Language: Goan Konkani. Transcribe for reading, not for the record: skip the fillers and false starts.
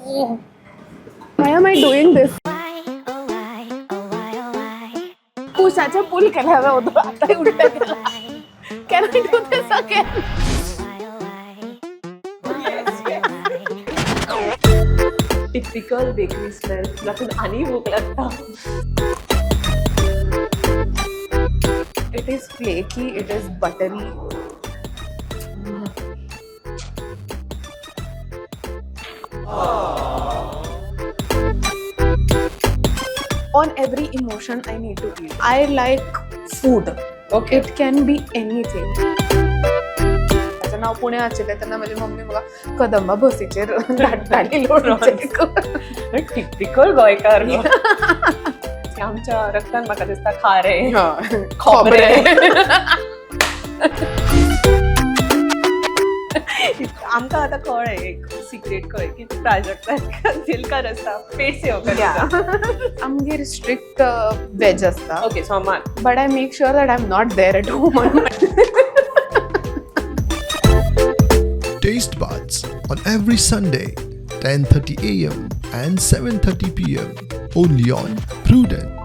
Why am I doing this? उशाच्या पूल केला हवा होतो, आता उलटा केला. Can I do this again? Typical bakery smell जातून आनी भूक लागता. It is flaky, it is buttery. On every emotion I need to eat. I like food. Okay. It can be anything. ताचें नांव पुणे आशिल्लें तेन्ना म्हजी मम्मी म्हाका कदंबा बसीचेर धाडटाली लोणचें. टिपिकल गोंयकार गो. आमच्या रक्तान म्हाका दिसता खारें, खोबरें. आमकां आतां कळ्ळें, एक सिक्रेट कळ्ळें की प्राजक्ता दिल का रस्ता पेट से होकर. आमगेर स्ट्रिक्ट वेज आसता. ओके, सोमार. But I make sure that I'm not there at home on Monday. Taste Buds on every Sunday, 10:30 a.m. and 7:30 p.m. only on Prudent.